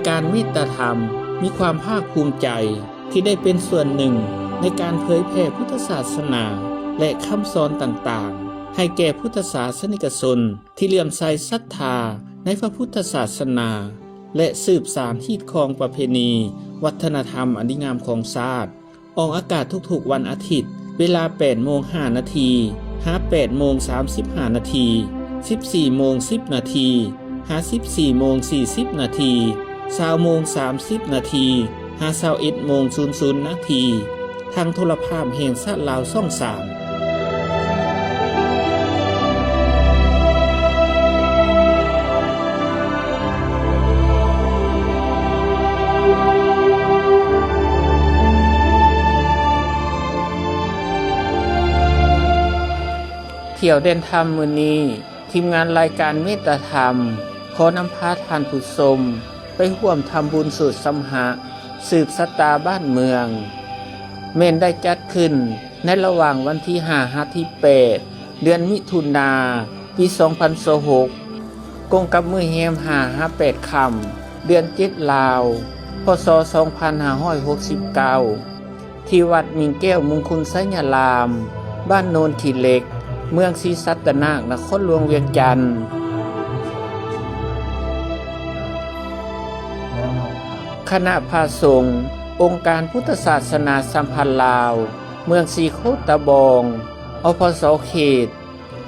ການເມດຕາທຳ ມີຄວາມພາກພູມໃຈທີ່ໄດ້ເປັນສ່ວນໜຶ່ງໃນການເຜີຍແຜ່ພຸດທະສາສະໜາ ແລະ ຄຳສອນຕ່າງໆ ໃຫ້ແກ່ພຸດທະສາສະນິກະຊົນທີ່ເຫຼື້ອມໃສສັດທາໃນພະພຸດທະສາສະໜາ ແລະ ສືບສານຮີດຄອງປະເພນີ ວັດທະນະທຳອັນດີງາມຂອງຊາດ. ອອກອາກາດທຸກໆວັນອາທິດ ເວລາແປດໂມງຫ້ານາທີ ຫາແປດໂມງສາມສິບຫ້ານາທີ, ສິບສີ່ໂມງສິບນາທີ ຫາສິບສີ່ໂມງສີ່ສິບນາທີ, ຊາວໂມງສາມສິບນາທີ ຫາຊາວເອັດໂມງສູນນາທີ ທາງໂທລະພາບແຫ່ງຊາດລາວຊ່ອງສາມ. ທ່ຽວແດນທຳມື້ນີ້ ທີມງານລາຍການເມດຕາທຳ ຂໍນຳພາທ່ານຜູ້ຊົມໄປຮ່ວມທຳບຸນສູດສຳຫະ ສືບຊະຕາບ້ານເມືອງ ແມ່ນໄດ້ຈັດຂຶ້ນໃນລະຫວ່າງວັນທີຫ້າຫາທີແປດ ເດືອນມິຖຸນາ ປີສອງພັນຊາວຫົກ ກົງກັບມື້ແຮມຫ້າຫາແປດຄ່ຳ ເດືອນເຈັດລາວ ພ.ສ. ສອງພັນຫ້າຮ້ອຍຫົກສິບເກົ້າ ທີ່ວັດມິ່ງແກ້ວມຸງຄຸນໄຊຍະລາມ ບ້ານໂນນຂີ້ເຫຼັກ ເມືອງສີສັດຕະນາກ ນະຄອນຫຼວງວຽງຈັນ. ຄະນະພະສົງ ອົງການພຸດທະສາສະໜາສຳພັນລາວ ເມືອງສີໂຄດຕະບອງ ອພສ ເຂດ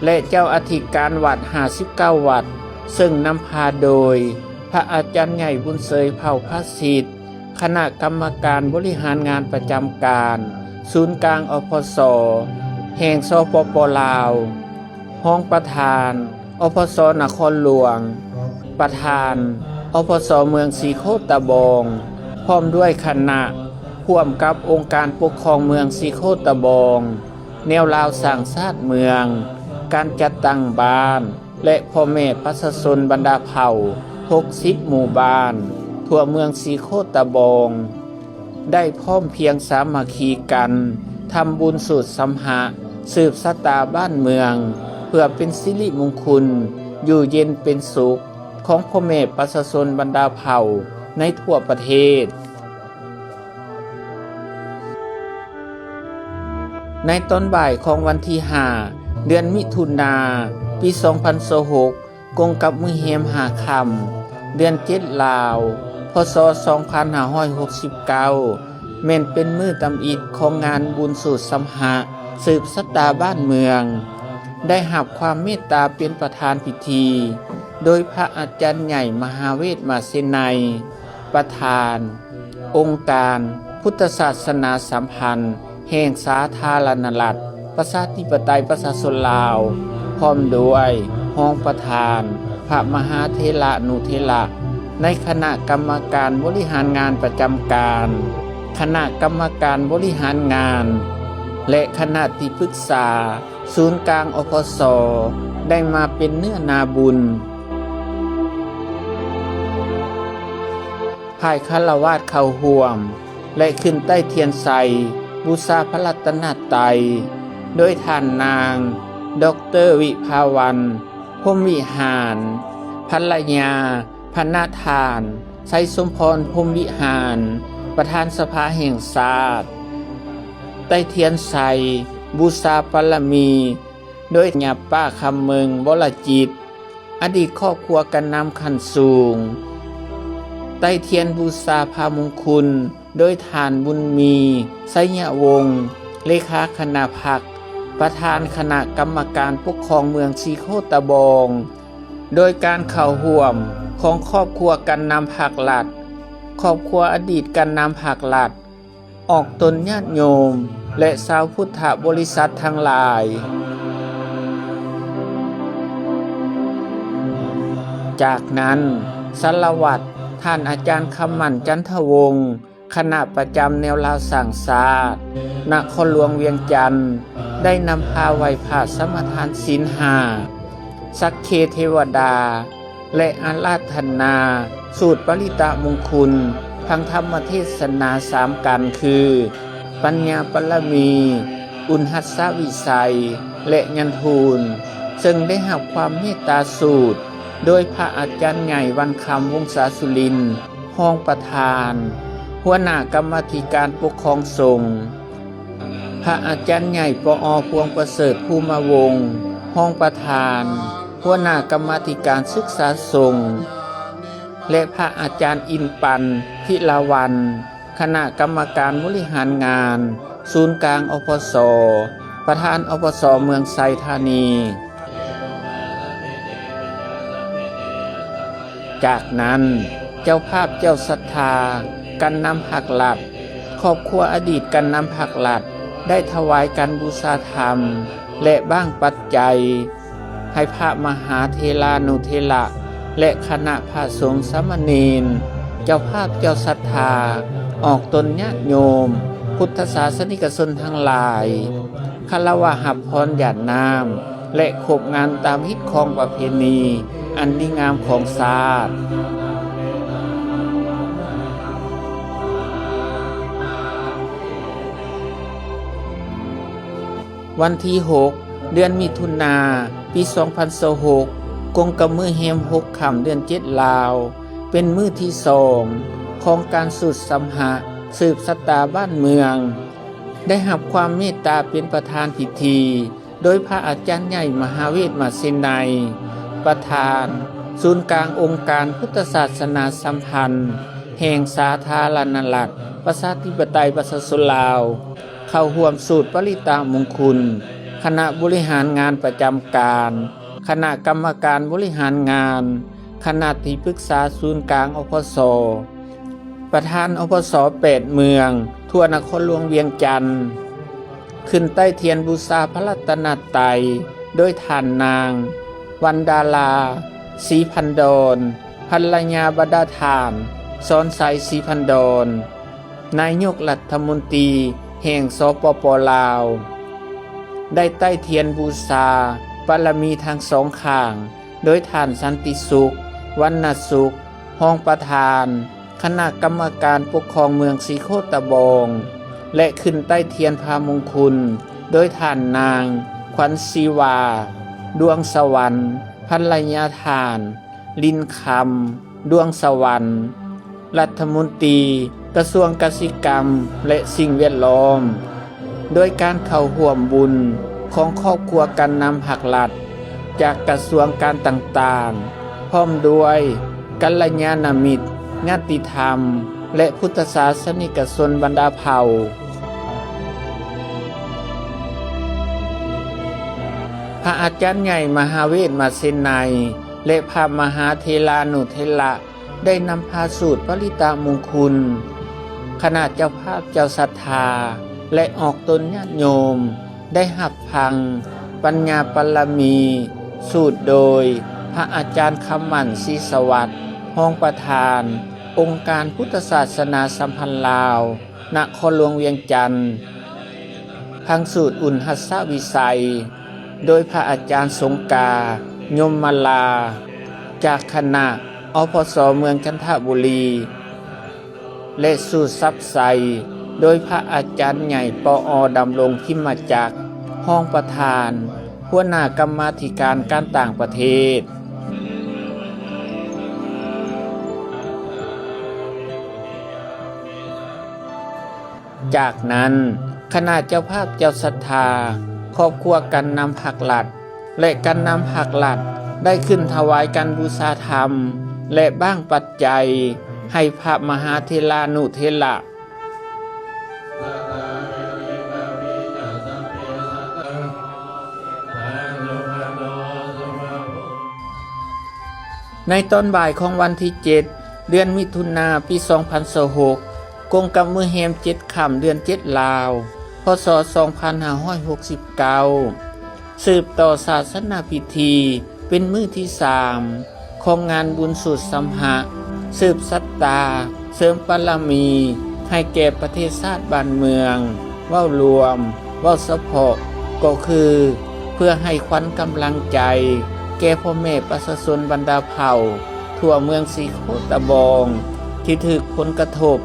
ແລະ ເຈົ້າອະທິການວັດຫ້າສິບເກົ້າວັດ ເຊິ່ງນຳພາໂດຍ ພະອາຈານໃຫຍ່ ບຸນເສີຍ ເຜົ່າພະສິດ ຄະນະກຳມະການບໍລິຫານງານປະຈຳການ ສູນກາງ ອພສ ແຫ່ງ ສປປ ລາວ, ຮອງປະທານ ອພສ ນະຄອນຫຼວງ, ປະທານ ອພສ ເມືອງສີໂຄດຕະບອງ ພ້ອມດ້ວຍຄະນະ, ຮ່ວມກັບອົງການປົກຄອງເມືອງສີໂຄດຕະບອງ, ແນວລາວສ້າງຊາດເມືອງ, ການຈັດຕັ້ງບ້ານ ແລະ ພໍ່ແມ່ປະຊາຊົນບັນດາເຜົ່າ ຫົກສິບໝູ່ບ້ານ ທົ່ວເມືອງສີໂຄດຕະບອງ ໄດ້ພ້ອມພຽງສາມັກຄີກັນ ທຳບຸນສູດສຳຫະ ສືບຊະຕາບ້ານເມືອງ ເພື່ອເປັນສິລິມຸງຄຸນ ຢູ່ເຢັນເປັນສຸກ ຂອງພໍ່ແມ່ປະຊາຊົນບັນດາເຜົ່າໃນທົ່ວປະເທດ. ໃນຕອນບ່າຍຂອງວັນທີຫ້າ ເດືອນມິຖຸນາ ປີສອງພັນຊາວຫົກ ກົງກັບມື້ແຮມຫ້າຄ່ຳ ເດືອນເຈັດລາວ ພ.ສ. ສອງພັນຫ້າຮ້ອຍຫົກສິບເກົ້າ ແມ່ນເປັນມື້ທຳອິດຂອງງານບຸນສູດສຳຫະ ສືບຊະຕາບ້ານເມືອງ ໄດ້ຮັບຄວາມເມດຕາເປັນປະທານພິທີ ໂດຍພະອາຈານໃຫຍ່ ມະຫາເວດ ມະເຊໄນ ປະທານ ອົງການພຸດທະສາສະໜາສຳພັນແຫ່ງສາທາລະນະລັດ ປະຊາທິປະໄຕ ປະຊາຊົນລາວ ພ້ອມດ້ວຍຮອງປະທານ ພະມະຫາເຖລະນຸເຖລະ ໃນຄະນະກຳມະການບໍລິຫານງານປະຈຳການ, ຄະນະກຳມະການບໍລິຫານງານ ແລະ ຄະນະທີ່ປຶກສາ ສູນກາງ ອພສ ໄດ້ມາເປັນເນື້ອນາບຸນ. ພາຍຄາລະວາດເຂົ້າຮ່ວມ ແລະ ຂຶ້ນໄຕ້ທຽນໄຊ ບູຊາພະລັດຕະນະໄຕ ໂດຍທ່ານນາງ ດອກເຕີ ວິພາວັນ ພົມວິຫານ, ພັນລະຍາ ພະນະທ່ານ ໄຊສົມພອນ ພົມວິຫານ ປະທານສະພາແຫ່ງຊາດ, ໄຕ້ທຽນໄຊ ບູຊາບາລະມີ ໂດຍຍາປ້າຄຳເມີງ ວໍລະຈິດ ອະດີດຄອບຄົວການນຳຂັ້ນສູງ, ໄຕ້ທຽນບູຊາພະມຸງຄຸນ ໂດຍທ່ານ ບຸນມີ ໄຊຍະວົງ ເລຂາຄະນະພັກ ປະທານຄະນະກຳມະການປົກຄອງເມືອງສີໂຄດຕະບອງ ໂດຍການເຂົ້າຮ່ວມຂອງຄອບຄົວການນຳພັກລັດ, ຄອບຄົວອະດີດການນຳພັກລັດ, ອອກຕົນຍາດໂຍມ ແລະ ຊາວພຸດທະບໍລິສັດທັງຫຼາຍ. ຈາກນັ້ນ ສາລະວັດ ທ່ານອາຈານ ຄຳໝັ້ນ ຈັນທະວົງ ຄະນະປະຈຳແນວລາວສ້າງຊາດ ນະຄອນຫຼວງວຽງຈັນ ໄດ້ນຳພາໄຫວ້ພະສະມາທານສິນຫ້າ ສັກເຄເທວະດາ ແລະ ອາລາທະນາສູດປະລິຕະມຸງຄຸນ ທັງທຳມະເທດສະໜາສາມກັນຄື ປັນຍາບາລະມີ, ອຸນຫັດສະວິໄສ ແລະ ຍັນທູນ, ເຊິ່ງໄດ້ຮັບຄວາມເມດຕາສູດໂດຍພະອາຈານໃຫຍ່ ວັນຄຳ ວົງສາສຸລິນ, ຮອງປະທານ ຫົວໜ້າກຳມາທິການປົກຄອງສົງ, ພະອາຈານໃຫຍ່ ປອ ພວງປະເສີດ ພູມະວົງ ຮອງປະທານ ຫົວໜ້າກຳມາທິການສຶກສາສົງ ແລະ ພະອາຈານ ອິນປັນ ພິລາວັນ ຄະນະກຳມະການບໍລິຫານງານສູນກາງ ອພສ, ປະທານ ອພສ ເມືອງໄຊທານີ. ຈາກນັ້ນ ເຈົ້າພາບເຈົ້າສັດທາ, ການນຳພັກລັດ, ຄອບຄົວອະດີດການນຳພັກລັດ ໄດ້ຖວາຍການບູຊາທຳ ແລະ ບາງປັດໄຈ ໃຫ້ພະມະຫາເຖລານຸເຖລະ ແລະ ຄະນະພະສົງສາມະເນນ, ເຈົ້າພາບເຈົ້າສັດທາ, ອອກຕົນຍາດໂຍມ, ພຸດທະສາສະນິກະຊົນທັງຫຼາຍ ຄາລະວະຮັບພອນຢາດນ້ຳ ແລະ ຄົບງານຕາມຮີດຄອງປະເພນີອັນດີງາມຂອງຊາດ. ວັນທີຫົກ ເດືອນມິຖຸນາ ປີສອງພັນຊາວຫົກ ກົງກັບມື້ແຮມຫົກຄ່ຳເດືອນເຈັດລາວ ເປັນມື້ທີສອງຂອງການສູດສຳຫະສືບຊະຕາບ້ານເມືອງ ໄດ້ຮັບຄວາມເມດຕາເປັນປະທານພິທີ ໂດຍພະອາຈານໃຫຍ່ ມະຫາເວດ ມະເຊໄນ ປະທານສູນກາງອົງການພຸດທະສາສະໜາສຳພັນແຫ່ງສາທາລະນະລັດ ປະຊາທິປະໄຕ ປະຊາຊົນລາວ ເຂົ້າຮ່ວມສູດປະລິຕະມຸງຄຸນ, ຄະນະບໍລິຫານງານປະຈຳການ, ຄະນະກຳມະການບໍລິຫານງານ, ຄະນະທີ່ປຶກສາສູນກາງ ອພສ, ປະທານ ອພສ ແປດເມືອງທົ່ວນະຄອນຫຼວງວຽງຈັນ, ຂຶ້ນໄຕ້ທຽນບູຊາພະລັດຕະນະໄຕ ໂດຍທ່ານນາງ ວັນດາລາ ສີພັນດອນ ພັນລະຍາບັນດາທ່ານ ສອນໄຊ ສີພັນດອນ ນາຍົກລັດຖະມົນຕີແຫ່ງ ສປປ ລາວ, ໄດ້ໄຕ້ທຽນບູຊາບາລະມີທັງສອງຂ້າງ ໂດຍທ່ານ ສັນຕິສຸກ ວັນນະສຸກ ຮອງປະທານຄະນະກຳມະການປົກຄອງເມືອງສີໂຄດຕະບອງ ແລະ ຂຶ້ນໄຕ້ທຽນພະມຸງຄຸນ ໂດຍທ່ານນາງ ຂວັນສີວາ ດວງສະຫວັນ ພັນລະຍາທ່ານ ລິນຄຳ ດວງສະຫວັນ ລັດຖະມົນຕີກະຊວງກະສິກຳ ແລະ ສິ່ງແວດລ້ອມ, ໂດຍການເຂົ້າຮ່ວມບຸນຂອງຄອບຄົວການນຳພັກລັດ ຈາກກະຊວງການຕ່າງໆ ພ້ອມດ້ວຍກັນລະຍານະມິດ, ຍາດຕິທຳ ແລະ ພຸດທະສາສະນິກະຊົນບັນດາເຜົ່າ. ພະອາຈານໃຫຍ່ ມະຫາເວດ ມະເຊໄນ ແລະ ພະມະຫາເຖລານຸເຖລະ ໄດ້ນຳພາສູດປະລິຕະມຸງຄຸນ, ຄະນະເຈົ້າພາບເຈົ້າສັດທາ ແລະ ອອກຕົນຍາດໂຍມ ໄດ້ຮັບຟັງປັນຍາປາລະມີ ສູດໂດຍພະອາຈານ ຄຳໝັ້ນ ສີສະຫວັດ ຮອງປະທານອົງການພຸດທະສາສະໜາສຳພັນລາວ ນະຄອນຫຼວງວຽງຈັນ, ທັງສູດອຸນຫັດສະວິໄສ ໂດຍພະອາຈານສົງກາ ຍົມມະລາ ຈາກຄະນະ ອພສ ເມືອງຈັນທະບູລີ ແລະ ສູດສັບໄຊ ໂດຍພະອາຈານໃຫຍ່ ປອ ດຳລົງ ພິມມະຈັກ ຮອງປະທານ ຫົວໜ້າກຳມາທິການການຕ່າງປະເທດ. ຈາກນັ້ນ ຄະນະເຈົ້າພາບເຈົ້າສັດທາ, ຄອບຄົວການນຳພັກລັດ ແລະ ການນຳພັກລັດ ໄດ້ຂຶ້ນຖວາຍການບູຊາທຳ ແລະ ບາງປັດໄຈ ໃຫ້ພະມະຫາເຖລານຸເຖລະ. ໃນຕອນບ່າຍຂອງວັນທີເຈັດ ເດືອນມິຖຸນາ ປີສອງພັນຊາວຫົກ ກົງກັບມື້ແຮມເຈັດຄ່ຳເດືອນເຈັດລາວ ພ.ສ. ສອງພັນຫ້າຮ້ອຍຫົກສິບເກົ້າ ສືບຕໍ່ສາສະໜາພິທີເປັນມື້ທີສາມ ຂອງງານບຸນສູດສຳຫະ ສືບຊະຕາ ເສີມບາລະມີໃຫ້ແກ່ປະເທດຊາດບ້ານເມືອງ ເວົ້າລວມ, ເວົ້າສະເພາະ ກໍຄືເພື່ອໃຫ້ຂວັນກຳລັງໃຈແກ່ພໍ່ແມ່ປະຊາຊົນບັນດາເຜົ່າທົ່ວເມືອງສີໂຄດຕະບອງ ທີ່ຖືກຜົນກະທົບ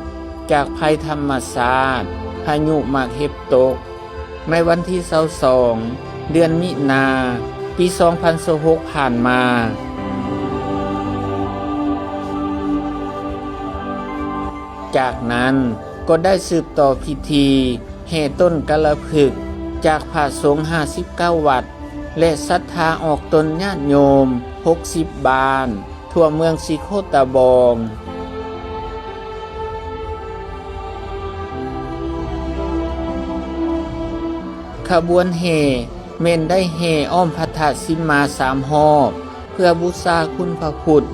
ຈາກໄພທຳມະຊາດ ພາຍຸໝາກເຫັບຕົກ ໃນວັນທີຊາວສອງ ເດືອນມິນາ ປີສອງພັນຊາວຫົກ ຜ່ານມາ. ຈາກນັ້ນກໍໄດ້ສືບຕໍ່ພິທີແຫ່ຕົ້ນກາລະພຶກຈາກພະສົງຫ້າສິບເກົ້າວັດ ແລະ ສັດທາອອກຕົນຍາດໂຍມຫົກສິບບ້ານ ທົ່ວເມືອງສີໂຄດຕະບອງ. ຂະບວນແຫ່ແມ່ນໄດ້ແຫ່ອ້ອມພະທາດສິມມາສາມຮອບ ເພື່ອບູຊາຄຸນພະພຸດ,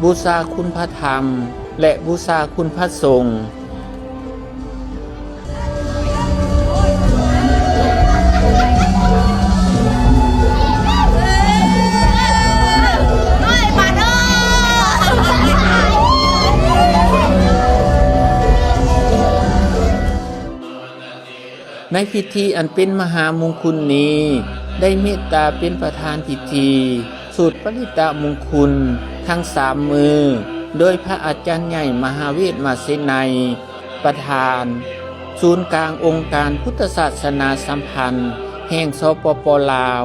ບູຊາຄຸນພະທຳ ແລະ ບູຊາຄຸນພະສົງ. ໃນພິທີອັນເປັນມະຫາມຸງຄຸນນີ້ ໄດ້ເມດຕາເປັນປະທານພິທີສູດປະລິຕະມຸງຄຸນທັງສາມມື້ ໂດຍພະອາຈານໃຫຍ່ມະຫາເວດມະເສໄນ ປະທານສູນກາງອົງການພຸດທະສາສະໜາສຳພັນແຫ່ງ ສປປ ລາວ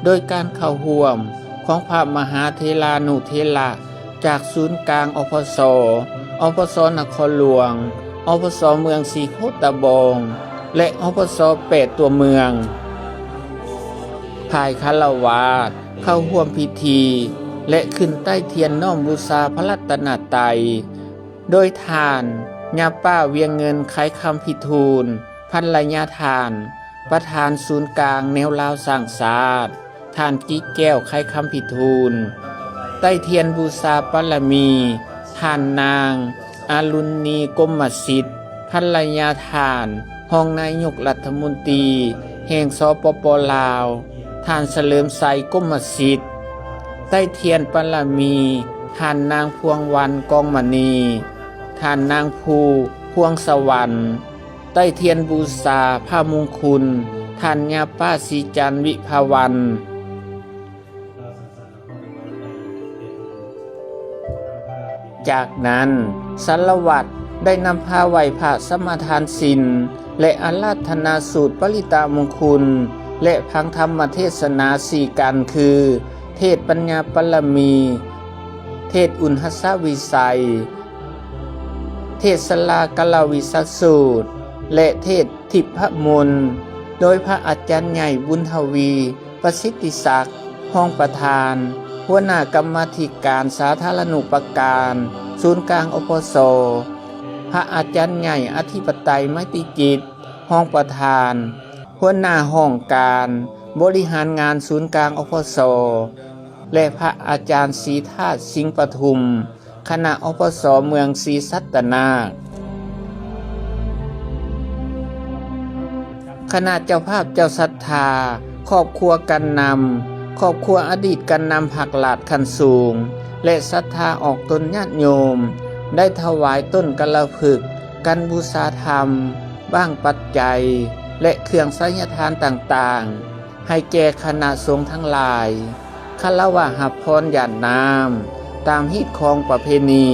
ໂດຍການເຂົ້າຮ່ວມຂອງພະມະຫາເຖລານຸເຖລະຈາກສູນກາງ ອພສ, ອພສ ນະຄອນຫຼວງ, ອພສ ເມືອງສີໂຄດຕະບອງ ແລະ ອພສ ແປດຕົວເມືອງ. ຝ່າຍຄາລະວາດເຂົ້າຮ່ວມພິທີ ແລະ ຂຶ້ນໄຕ້ທຽນນ້ອມບູຊາພະລັດຕະນະໄຕ ໂດຍທ່ານ ຍາປ້າ ວຽງເງິນ ໄຂຄຳພິທູນ ພັນລະຍາທ່ານ ປະທານສູນກາງແນວລາວສ້າງຊາດ, ທ່ານ ກິແກ້ວ ໄຂຄຳພິທູນ ໄຕ້ທຽນບູຊາບາລະມີ ທ່ານນາງ ອາລຸນນີ ກົມມະສິດ ພັນລະຍາທ່ານ ຮອງນາຍົກລັດຖະມົນຕີແຫ່ງ ສປປ ລາວ, ທ່ານ ສະເຫຼີມໄຊ ກົມມະສິດ ໄຕ້ທຽນບາລະມີ ທ່ານນາງ ພວງວັນ ກອງມະນີ, ທ່ານນາງ ພູ ພວງສະຫວັນ ໄຕ້ທຽນບູຊາພະມຸງຄຸນ ທ່ານ ຍາປ້າ ສີຈັນ ວິພາວັນ. ຈາກນັ້ນ ສາລະວັດໄດ້ນຳພາໄຫວ້ພະສະມາທານສິນ ແລະ ອາລາທະນາສູດປະລິຕະມຸງຄຸນ ແລະ ຟັງທຳມະເທດສະໜາສີ່ກັນ ຄື ເທດປັນຍາບາລະມີ, ເທດອຸນຫັດສະວິໄສ, ເທດສະລາກາລະວິສັດສູດ ແລະ ເທດທິບພະມົນ ໂດຍພະອາຈານໃຫຍ່ ບຸນທະວີ ປະສິດຕິສັກ ຮອງປະທານ, ຫົວໜ້າກຳມາທິການສາທາລະນຸປະການສູນກາງ ອພສ, ພະອາຈານໃຫຍ່ ອະທິປະໄຕ ໄມຕີຈິດ ຮອງປະທານ, ຫົວໜ້າຫ້ອງການບໍລິຫານງານສູນກາງ ອພສ ແລະ ພະອາຈານ ສີທາດ ສິງປະທຸມ ຄະນະ ອພສ ເມືອງສີສັດຕະນາກ, ຄະນະເຈົ້າພາບເຈົ້າສັດທາ, ຄອບຄົວການນຳ, ຄອບຄົວອະດີດການນຳພັກລັດຂັ້ນສູງ ແລະ ສັດທາອອກຕົນຍາດໂຍມ ໄດ້ຖວາຍຕົ້ນກາລະພຶກ, ກັນບູຊາທຳ, ບາງປັດໄຈ ແລະ ເຄື່ອງໄສຍະທານຕ່າງໆ ໃຫ້ແກ່ຄະນະສົງທັງຫຼາຍ ຄາລະວະຮັບພອນຢາດນ້ຳ ຕາມຮີດຄອງປະເພນີ.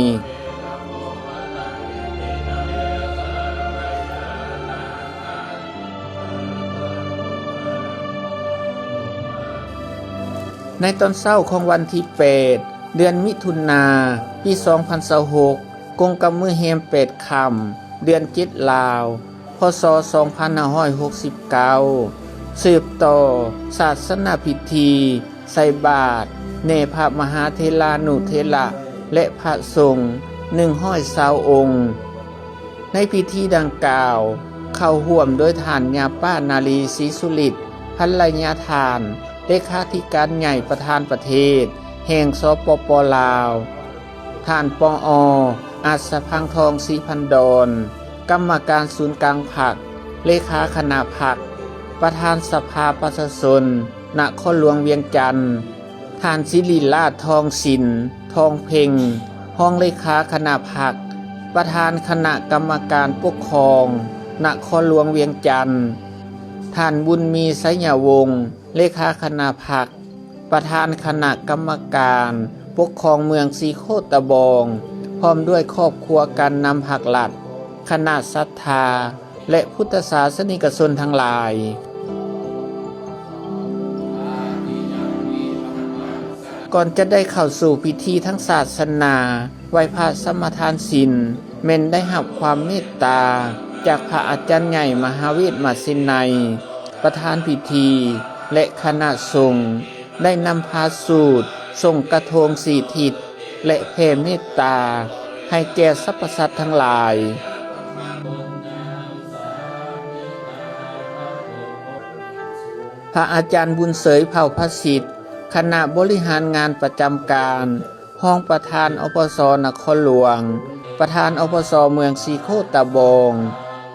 ໃນຕອນເຊົ້າຂອງວັນທີແປດ ເດືອນມິຖຸນາ ປີສອງພັນຊາວຫົກ ກົງກັບມື້ແຮມແປດຄ່ຳ ເດືອນເຈັດລາວ ພ.ສ. ສອງພັນຫ້າຮ້ອຍຫົກສິບເກົ້າ ສືບຕໍ່ສາສະໜາພິທີໃສ່ບາດແດ່ພະມະຫາເຖລານຸເຖລະ ແລະ ພະສົງໜຶ່ງຮ້ອຍຊາວອົງ. ໃນພິທີດັ່ງກ່າວ ເຂົ້າຮ່ວມໂດຍທ່ານ ຍາປ້າ ນາລີ ສີສຸລິດ ພັນລະຍາທ່ານ ເລຂາທິການໃຫຍ່ປະທານປະເທດແຫ່ງ ສປປ ລາວ, ທ່ານ ປອ ອາດສະພັງທອງ ສີພັນດອນ ກຳມະການສູນກາງພັກ, ເລຂາຄະນະພັກ, ປະທານສະພາປະຊາຊົນນະຄອນຫຼວງວຽງຈັນ, ທ່ານ ສິລິລາດ ທອງສິນ ທອງເພັງ ຮອງເລຂາຄະນະພັກ, ປະທານຄະນະກຳມະການປົກຄອງນະຄອນຫຼວງວຽງຈັນ, ທ່ານ ບຸນມີ ໄຊຍະວົງ ເລຂາຄະນະພັກ, ປະທານຄະນະກຳມະການປົກຄອງເມືອງສີໂຄດຕະບອງ ພ້ອມດ້ວຍຄອບຄົວການນຳພັກລັດ, ຄະນະສັດທາ ແລະ ພຸດທະສາສະນິກະຊົນທັງຫຼາຍ. ກ່ອນຈະໄດ້ເຂົ້າສູ່ພິທີທາງສາສະໜາ ໄຫວ້ພະສະມາທານສິນ ແມ່ນໄດ້ຮັບຄວາມເມດຕາຈາກພະອາຈານໃຫຍ່ມະຫາເວດມະເຊໄນ ປະທານພິທີ ແລະ ຄະນະສົງ ໄດ້ນຳພາສູດສົ່ງກະໂທງສີ່ທິດ ແລະ ແຜ່ເມດຕາໃຫ້ແກ່ສັບພະສັດທັງຫຼາຍ. ພະອາຈານບຸນເສີຍ ເຜົ່າພະສິດ ຄະນະບໍລິຫານງານປະຈຳການ ຮອງປະທານ ອປສ ນະຄອນຫຼວງ, ປະທານ ອປສ ເມືອງສີໂຄດຕະບອງ,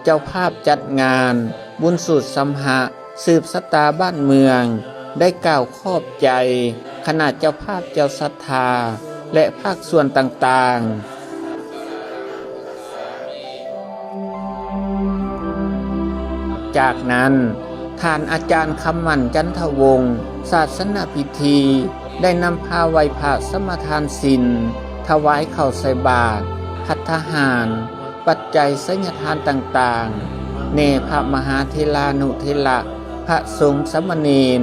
ເຈົ້າພາບຈັດງານບຸນສູດສຳຫະ ສືບຊະຕາບ້ານເມືອງ ໄດ້ກ່າວຂອບໃຈຄະນະເຈົ້າພາບເຈົ້າສັດທາ ແລະ ພາກສ່ວນຕ່າງໆ. ຈາກນັ້ນ, ທ່ານອາຈານຄຳໝັ້ນ ຈັນທະວົງ ສາສະນະພິທີ ໄດ້ນຳພາໄຫວ້ພະສະມາທານສິນ, ຖວາຍເຂົ້າໃສ່ບາດ, ພັດທະຫານ, ປັດໄຈໄສຍະທານຕ່າງໆ ແດ່ພະມະຫາເຖລານຸເຖລະ, ພະສົງສາມະເນນ.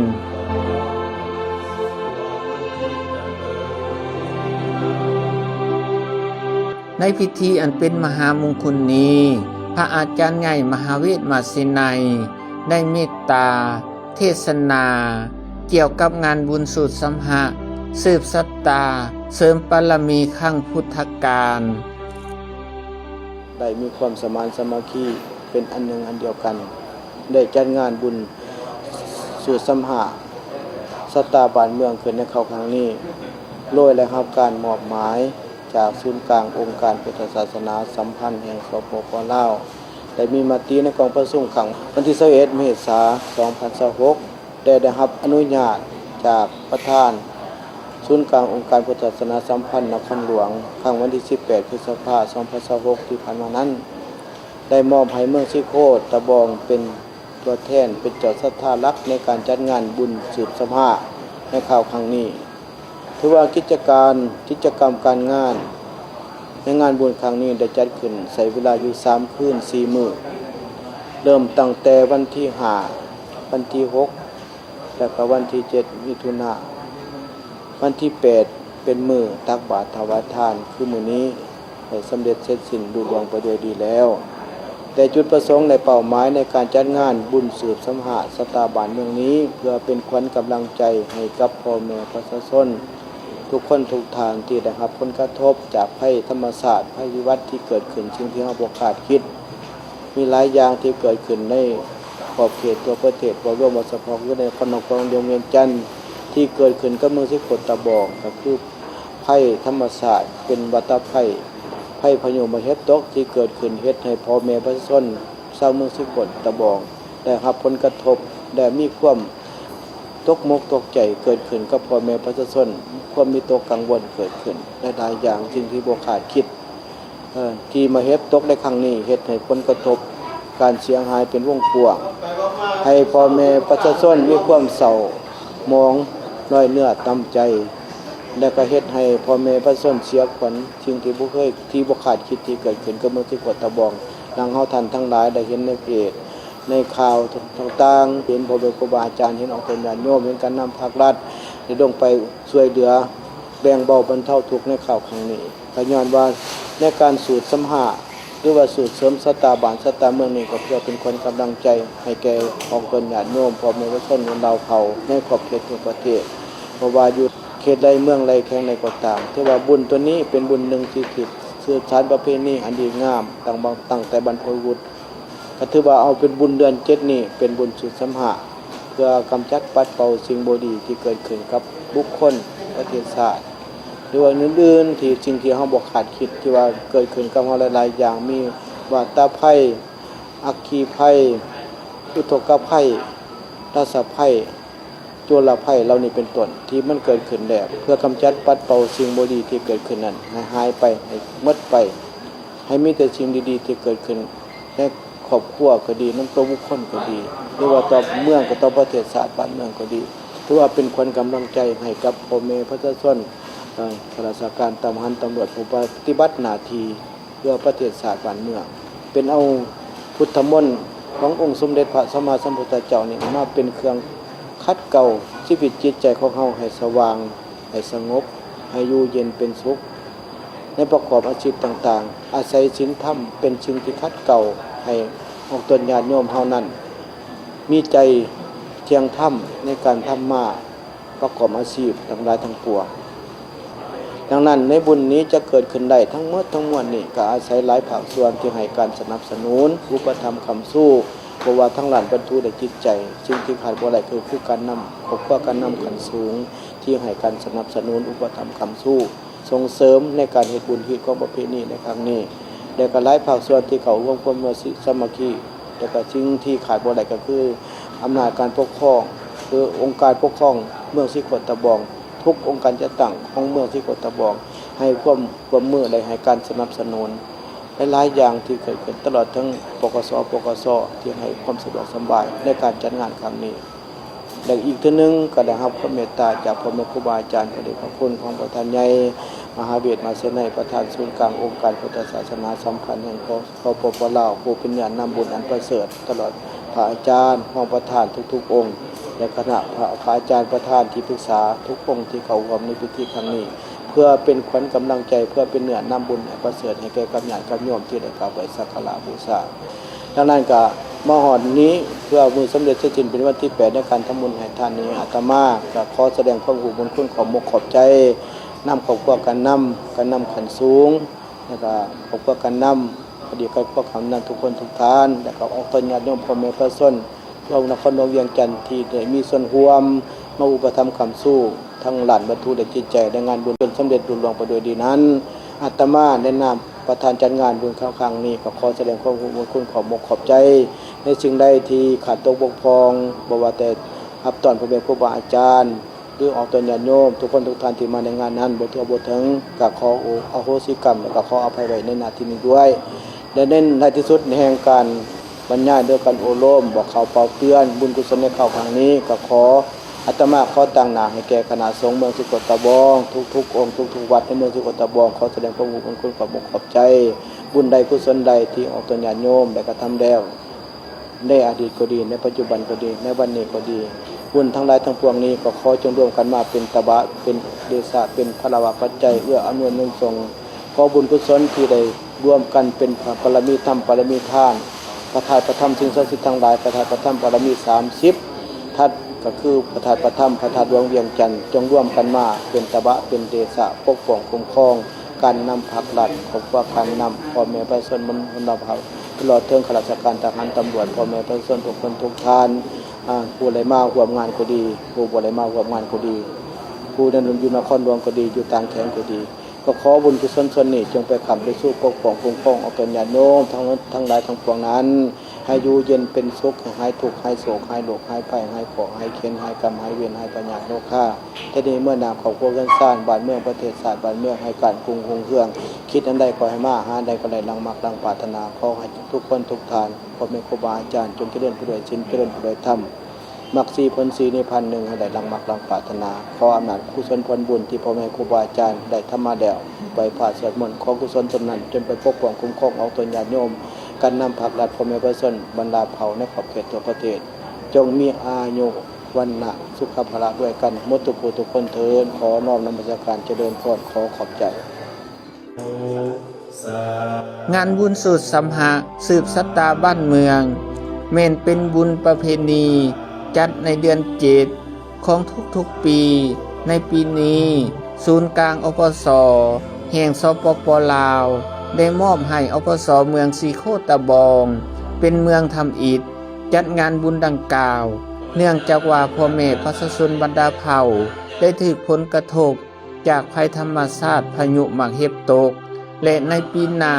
ໃນພິທີອັນເປັນມະຫາມຸງຄຸນນີ້, ພະອາຈານໃຫຍ່ມະຫາເວດມະເຊໄນ ໄດ້ເມດຕາເທດສະໜາກ່ຽວກັບງານບຸນສູດສຳຫະ ສືບຊະຕາເສີມບາລະມີຄັ້ງພຸດທະການ. ໄດ້ມີຄວາມສະມານສາມັກຄີເປັນອັນໜຶ່ງອັນດຽວກັນ, ໄດ້ຈັດງານບຸນສູດສຳຫະຊະຕາບ້ານເມືອງຂຶ້ນໃນຄາວຄັ້ງນີ້, ໂດຍໄດ້ຮັບການມອບໝາຍຈາກສູນກາງອົງການພຸດທະສາສະໜາສຳພັນແຫ່ງ ສປປ ລາວ, ໄດ້ມີມະຕິໃນກອງປະຊຸມຄັ້ງວັນທີຊາວເອັດ ເມສາ ສອງພັນຊາວຫົກ ແຕ່ໄດ້ຮັບອະນຸຍາດຈາກປະທານສູນກາງອົງການພຸດທະສາສະໜາສຳພັນນະຄອນຫຼວງ ຄັ້ງວັນທີສິບແປດ ພຶດສະພາ ສອງພັນຊາວຫົກ ທີ່ຜ່ານມານັ້ນ, ໄດ້ມອບໃຫ້ເມືອງສີໂຄດຕະບອງເປັນຕົວແທນ ເປັນເຈົ້າສັດທາຫຼັກໃນການຈັດງານບຸນສືບສຳຫະໃນຄາວຄັ້ງນີ້. ຖືວ່າກິດຈະການ, ກິດຈະກຳການງານໃນງານບຸນຄັ້ງນີ້ໄດ້ຈັດຂຶ້ນໃຊ້ເວລາຢູ່ສາມຄືນສີ່ມື້, ເລີ່ມຕັ້ງແຕ່ວັນທີຫ້າ, ວັນທີຫົກ ແລະ ກະວັນທີເຈັດ ມິຖຸນາ, ວັນທີແປດ ເປັນມື້ຕັກບາດຖວາຍທານ ຄືມື້ນີ້ ໃຫ້ສຳເລັດເສັດສິ້ນລຸລ່ວງໄປດ້ວຍດີແລ້ວ. ແຕ່ຈຸດປະສົງ ແລະ ເປົ້າໝາຍໃນການຈັດງານບຸນສືບສຳຫະຊະຕາບ້ານເມືອງນີ້ ເພື່ອເປັນຂວັນກຳລັງໃຈໃຫ້ກັບພໍ່ແມ່ປະຊາຊົນທຸກຄົນທຸກທ່ານ ທີ່ໄດ້ຮັບຜົນກະທົບຈາກໄພທຳມະຊາດ, ໄພພິບັດທີ່ເກີດຂຶ້ນ, ສິ່ງທີ່ເຮົາບໍ່ຄາດຄິດ. ມີຫຼາຍຢ່າງທີ່ເກີດຂຶ້ນໃນຂອບເຂດທົ່ວປະເທດ, ເວົ້າລວມວ່າສະເພາະຢູ່ໃນນະຄອນຫຼວງວຽງຈັນ ທີ່ເກີດຂຶ້ນກັບເມືອງສີໂຄດຕະບອງ ກໍຄືໄພທຳມະຊາດ ເປັນວັດຕະໄພ, ໄພພາຍຸມະເຫັບຕົກ ທີ່ເກີດຂຶ້ນເຮັດໃຫ້ພໍ່ແມ່ປະຊາຊົນຊາວເມືອງສີໂຄດຕະບອງໄດ້ຮັບຜົນກະທົບ ແລະ ມີຄວາມຕົກມົກຕົກໃຈເກີດຂຶ້ນກັບພໍ່ແມ່ປະຊາຊົນ, ຄວາມວິຕົກກັງວົນເກີດຂຶ້ນຫຼາຍໆຢ່າງ, ສິ່ງທີ່ບໍ່ຄາດຄິດ. ເອີ ທີ່ມະເຫັບຕົກໃນຄັ້ງນີ້ ເຮັດໃຫ້ຜົນກະທົບການເສຍຫາຍເປັນວົງກວ້າງ, ໃຫ້ພໍ່ແມ່ປະຊາຊົນມີຄວາມເສົ້າໝອງ, ນ້ອຍເນື້ອຕ່ຳໃຈ, ແລະ ກະເຮັດໃຫ້ພໍ່ແມ່ປະຊາຊົນເສຍຂວັນ, ສິ່ງທີ່ບໍ່ເຄີຍ, ທີ່ບໍ່ຄາດຄິດທີ່ເກີດຂຶ້ນກັບເມືອງສີໂຄດຕະບອງ. ດັ່ງເຮົາທ່ານທັງຫຼາຍໄດ້ເຫັນໃນເພຈ, ໃນຂ່າວຕ່າງໆ, ເຫັນພໍ່ແມ່ຄູບາອາຈານ, ເຫັນອອກຕົນຍາດໂຍມ, ເຫັນການນຳພາກລັດໄດ້ລົງໄປຊ່ວຍເຫຼືອ ແບ່ງເບົາບັນເທົາທຸກໃນຄາວຄັ້ງນີ້. ກໍຍ້ອນວ່າໃນການສູດສຳຫະ ຫຼືວ່າສູດເສີມຊະຕາບ້ານຊະຕາເມືອງນີ້ ກໍເພື່ອເປັນຂວັນກຳລັງໃຈໃຫ້ແກ່ອອກຕົນຍາດໂຍມ ພໍ່ແມ່ປະຊາຊົນ ຊົນລາວເຜົ່າໃນຂອບເຂດທົ່ວປະເທດ, ບໍ່ວ່າຢູ່ເຂດໃດ ເມືອງໃດ ແຂວງໃດກໍຕາມ. ຖືວ່າບຸນຕົວນີ້ເປັນບຸນໜຶ່ງທີ່ ທີ່ສືບສານປະເພນີອັນດີງາມຕັ້ງ ຕັ້ງແຕ່ບັນພະບຸລຸດ. ກໍຖືວ່າເອົາເປັນບຸນເດືອນເຈັດນີ້ເປັນບຸນສູດສຳຫະ ເພື່ອກຳຈັດປັດເປົ່າສິ່ງບໍ່ດີທີ່ເກີດຂຶ້ນກັບບຸກຄົນ, ປະເທດຊາດ ຫຼືວ່າອື່ນໆ ທີ່ສິ່ງທີ່ເຮົາບໍ່ຄາດຄິດ ທີ່ວ່າເກີດຂຶ້ນກັບເຮົາຫຼາຍໆຢ່າງ, ມີວາຕະໄພ, ອັກຄີໄພ, ອຸທົກກະໄພ, ລາຊະໄພ, ໂຈລະໄພເຫຼົ່ານີ້ເປັນຕົ້ນ ທີ່ມັນເກີດຂຶ້ນແລ້ວ, ເພື່ອກຳຈັດປັດເປົ່າສິ່ງບໍ່ດີທີ່ເກີດຂຶ້ນນັ້ນໃຫ້ຫາຍໄປ, ໃຫ້ໝົດໄປ, ໃຫ້ມີແຕ່ສິ່ງດີໆທີ່ເກີດຂຶ້ນໃນຄອບຄົວກໍດີ, ນຳຕົວບຸກຄົນກໍດີ, ຫຼືວ່າຕໍ່ເມືອງ, ກໍຕໍ່ປະເທດຊາດບ້ານເມືອງກໍດີ. ຖືວ່າເປັນຂວັນກຳລັງໃຈໃຫ້ກັບພໍ່ແມ່ປະຊາຊົນ, ເອີ ຂ້າລາຊະການ, ທະຫານ, ຕຳຫຼວດ, ຜູ້ປະຕິບັດໜ້າທີ່ ເພື່ອປະເທດຊາດບ້ານເມືອງ, ເປັນເອົາພຸດທະມົນຂອງອົງສົມເດັດພະສຳມາສຳພຸດທະເຈົ້ານີ້ມາເປັນເຄື່ອງຂັດເກົາຊີວິດຈິດໃຈຂອງເຮົາໃຫ້ສະຫວ່າງ, ໃຫ້ສະຫງົບ, ໃຫ້ຢູ່ເຢັນເປັນສຸກ, ໃນປະກອບອາຊີບຕ່າງໆ, ອາໄສສິນທຳເປັນສິ່ງທີ່ຂັດເກົາໃຫ້ອອກຕົນຍາດໂຍມເຮົານັ້ນ ມີໃຈທ່ຽງທຳໃນການທຳມາປະກອບອາຊີບທັງຫຼາຍທັງປວງ. ດັ່ງນັ້ນ, ໃນບຸນນີ້ຈະເກີດຂຶ້ນໄດ້ທັງໝົດທັງມວນນີ້ ກໍອາໄສຫຼາຍພາກສ່ວນທີ່ໃຫ້ການສະໜັບສະໜູນ ອຸປະຖຳຄ້ຳຊູ ບໍ່ວ່າທາງດ້ານວັດຖຸ ແລະ ຈິດໃຈ. ສິ່ງທີ່ຂາດບໍ່ໄດ້ກໍຄືການນຳຄອບຄົວການນຳຂັ້ນສູງ ທີ່ໃຫ້ການສະໜັບສະໜູນ ອຸປະຖຳຄ້ຳຊູ ສົ່ງເສີມໃນການເຮັດບຸນຮີດຄອງປະເພນີໃນຄັ້ງນີ້ ແລະ ກໍຫຼາຍພາກສ່ວນທີ່ເຂົ້າຮ່ວມຄວາມສາມັກຄີ ແລະ ກໍສິ່ງທີ່ຂາດບໍ່ໄດ້ກໍຄືອຳນາດການປົກຄອງ ຄືອົງການປົກຄອງເມືອງສີໂຄດຕະບອງ ທຸກອົງການຈັດຕັ້ງຂອງເມືອງສີໂຄດຕະບອງ ໃຫ້ຄວາມຮ່ວມມື ແລະ ໃຫ້ການສະໜັບສະໜູນຫຼາຍໆຢ່າງທີ່ເກີດຂຶ້ນ ຕະຫຼອດເຖິງ ປກສ ປກສ ທີ່ໃຫ້ຄວາມສະດວກສະບາຍໃນການຈັດງານຄັ້ງນີ້. ແລະ ອີກເທື່ອໜຶ່ງກໍໄດ້ຮັບຄວາມເມດຕາຈາກພໍ່ແມ່ຄູບາອາຈານ ພະເດດພະຄຸນຂອງພະທ່ານໃຫຍ່ມະຫາເວດ ມະເສໄນ ປະທານສູນກາງອົງການພຸດທະສາສະໜາສຳພັນແຫ່ງ ສປປ ລາວ ຜູ້ເປັນຍາດນຳບຸນອັນປະເສີດ ຕະຫຼອດພະອາຈານຮອງປະທານທຸກໆອົງ ແລະ ຄະນະພະ ພະອາຈານປະທານທີ່ປຶກສາທຸກອົງທີ່ເຂົ້າຮ່ວມໃນພິທີຄັ້ງນີ້ ເພື່ອເປັນຂວັນກຳລັງໃຈ ເພື່ອເປັນເນື້ອນຳບຸນອັນປະເສີດໃຫ້ແກ່ກັບຍາດກັບໂຍມທີ່ໄດ້ກາບໄຫວ້ສັກກາລະບູຊາ. ດັ່ງນັ້ນກໍມາຮອດນີ້ ເພື່ອມື້ສຳເລັດເສັດສິ້ນເປັນວັນທີແປດໃນການທຳບຸນໃຫ້ທານນີ້ ອາດຕະມາກໍຂໍສະແດງຄວາມຂອບຄຸນຂອບອົກຂອບໃຈນຳຄອບຄົວການນຳ ການນຳຂັ້ນສູງ ແລ້ວກໍຄອບຄົວການນຳ ອະດີດຄອບຄົວການນຳທຸກຄົນທຸກທ່ານ ແລ້ວກໍອອກຕົນຍາດໂຍມພໍ່ແມ່ປະຊາຊົນ ລວມນະຄອນຫຼວງວຽງຈັນ ທີ່ໄດ້ມີສ່ວນຮ່ວມມາອຸປະຖຳຄ້ຳຊູ ທັງດ້ານວັດຖຸ ແລະ ຈິດໃຈ ໃນງານບຸນຈົນສຳເລັດລຸລ່ວງໄປດ້ວຍດີນັ້ນ, ອາດຕະມາໃນນາມປະທານຈັດງານບຸນຄັ້ງນີ້ ກໍຂໍສະແດງຄວາມຂອບຄຸນຂອບອົກຂອບໃຈໃນສິ່ງໃດທີ່ຂາດຕົກບົກຜ່ອງ, ບໍ່ວ່າແຕ່ຮັບຕ້ອນພໍ່ແມ່ຄູບາອາຈານ ຫຼື ອອກຕົນຍາດໂຍມທຸກຄົນທຸກທ່ານທີ່ມາໃນງານນັ້ນບໍ່ທົ່ວບໍ່ເຖິງ ກໍຂໍອະໂຫສິກຳ ແລະ ກໍຂໍອະໄພໄວ້ໃນໜ້າທີ່ນີ້ດ້ວຍ. ແລະ ໃນທ້າຍທີ່ສຸດແຫ່ງການບັນຍາຍ ຫຼື ການໂອ້ລົມບອກກ່າວເປົ່າເຕືອນບຸນກຸສົນໃນຄາວຄັ້ງນີ້ ກໍຂໍ ອາດຕະມາຂໍຕາງໜ້າໃຫ້ແກ່ຄະນະສົງເມືອງສີໂຄດຕະບອງ ທຸກໆອົງ ທຸກໆວັດໃນເມືອງສີໂຄດຕະບອງ ຂໍສະແດງຄວາມຂອບຄຸນຂອບອົກຂອບໃຈ ບຸນໃດກຸສົນໃດທີ່ອອກຕົນຍາດໂຍມໄດ້ກະທຳແລ້ວ ໃນອະດີດກໍດີ ໃນປັດຈຸບັນກໍດີ ໃນວັນນີ້ກໍດີ ບຸນທັງຫຼາຍທັງປວງນີ້ ກໍຂໍຈົ່ງລວມກັນມາເປັນຕະບະ ເປັນເດຊະ ເປັນພາລະວະປັດໄຈ ເອື້ອອຳນວຍໜູນສົ່ງ ຂໍບຸນກຸສົນທີ່ໄດ້ລວມກັນເປັນບາລະມີທຳ ບາລະມີທານ ພະທາດພະທຳ ສິ່ງສັກສິດທັງຫຼາຍ ພະທາດພະທຳ ບາລະມີສາມສິບທັດ ກໍຄືພະທາດພະທຳ ພະທາດຫຼວງວຽງຈັນ ຈົ່ງລວມກັນມາເປັນຕະບະ ເປັນເດຊະ ປົກປ້ອງຄຸ້ມຄອງ ການນຳພັກລັດ ຄອບຄົວການນຳ ພໍ່ແມ່ປະຊາຊົນ ມະນຸດ ມະນຸດລະພາບ ຕະຫຼອດເຖິງຂ້າລາຊະການ ທະຫານ ຕຳຫຼວດ ພໍ່ແມ່ປະຊາຊົນທຸກຄົນທຸກທ່ານ ອາ ຜູ້ໄດ້ມາຮ່ວມງານກໍດີ ຜູ້ບໍ່ໄດ້ມາຮ່ວມງານກໍດີ ຜູ້ນັ້ນຢູ່ນະຄອນຫຼວງກໍດີ ຢູ່ຕ່າງແຂວງກໍດີ ກໍຂໍບຸນກຸສົນສ່ວນນີ້ ຈົ່ງໄປຄ້ຳໄປຊູ ປົກປ້ອງຄຸ້ມຄອງ ອອກຕົນຍາດໂຍມທັງ ທັງຫຼາຍທັງປວງນັ້ນ ໃຫ້ຢູ່ເຢັນເປັນສຸກ ໃຫ້ຫາຍທຸກ ຫາຍໂສກ ຫາຍໂລກ ຫາຍໄພ ຫາຍເຄາະ ຫາຍເຂັນ ຫາຍກຳ ຫາຍເວນ ຫາຍພະຍາດໂລຄາ ແຕ່ນີ້ເມື່ອໜ້າຄອບຄົວເຮືອນຊານ ບ້ານເມືອງປະເທດຊາດ ບ້ານເມືອງໃຫ້ການກຸ້ງຮຸ່ງເຮືອງ ຄິດອັນໃດກໍໃຫ້ມາ ຫາອັນໃດກໍໄດ້ດັ່ງມັກດັ່ງປາດຖະໜາ ຂໍໃຫ້ທຸກຄົນທຸກທ່ານ ພໍ່ແມ່ຄູບາອາຈານ ຈົ່ງຈະເລີນໄປດ້ວຍສິນ ຈະເລີນໄປດ້ວຍທຳ ມັກສີ່ຜົນສີ່ນິບພານໜຶ່ງ ໃຫ້ໄດ້ດັ່ງມັກດັ່ງປາດຖະໜາ ຂໍອຳນາດກຸສົນຜົນບຸນທີ່ພໍ່ແມ່ຄູບາອາຈານໄດ້ທຳມາແລ້ວ ໄຫວ້ພະສວດມົນ ຂໍກຸສົນສ່ວນນັ້ນ ຈົ່ງໄປປົກປ້ອງຄຸ້ມຄອງອອກຕົນຍາດໂຍມ ການນຳພັກລັດ ພໍ່ແມ່ປະຊາຊົນ ບັນດາເຜົ່າໃນຂອບເຂດທົ່ວປະເທດ ຈົ່ງມີອາຍຸ ວັນນະ ສຸຂະພະລະດ້ວຍກັນໝົດທຸກຜູ້ທຸກຄົນເທີ້ນ ຂໍນ້ອມນະມັດສະການຈະເລີນພອນ ຂໍຂອບໃຈ. ງານບຸນສູດສຳຫະ ສືບຊະຕາບ້ານເມືອງ ແມ່ນເປັນບຸນປະເພນີ ຈັດໃນເດືອນເຈັດ ຂອງທຸກໆປີ. ໃນປີນີ້ ສູນກາງ ອພສ ແຫ່ງ ສປປ ລາວ ໄດ້ມອບໃຫ້ ອພສ ເມືອງສີໂຄດຕະບອງ ເປັນເມືອງທຳອິດ ຈັດງານບຸນດັ່ງກ່າວ ເນື່ອງຈາກວ່າພໍ່ແມ່ປະຊາຊົນບັນດາເຜົ່າ ໄດ້ຖືກຜົນກະທົບຈາກໄພທຳມະຊາດພາຍຸໝາກເຫັບຕົກ ແລະ ໃນປີໜ້າ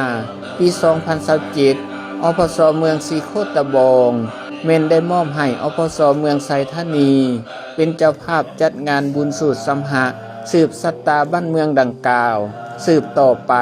ປີສອງພັນຊາວເຈັດ ອພສ ເມືອງສີໂຄດຕະບອງ ແມ່ນໄດ້ມອບໃຫ້ ອພສ ເມືອງໄຊທານີ ເປັນເຈົ້າພາບຈັດງານບຸນສູດສຳຫະ ສືບຊະຕາບ້ານເມືອງດັ່ງກ່າວ ສືບຕໍ່ໄປ.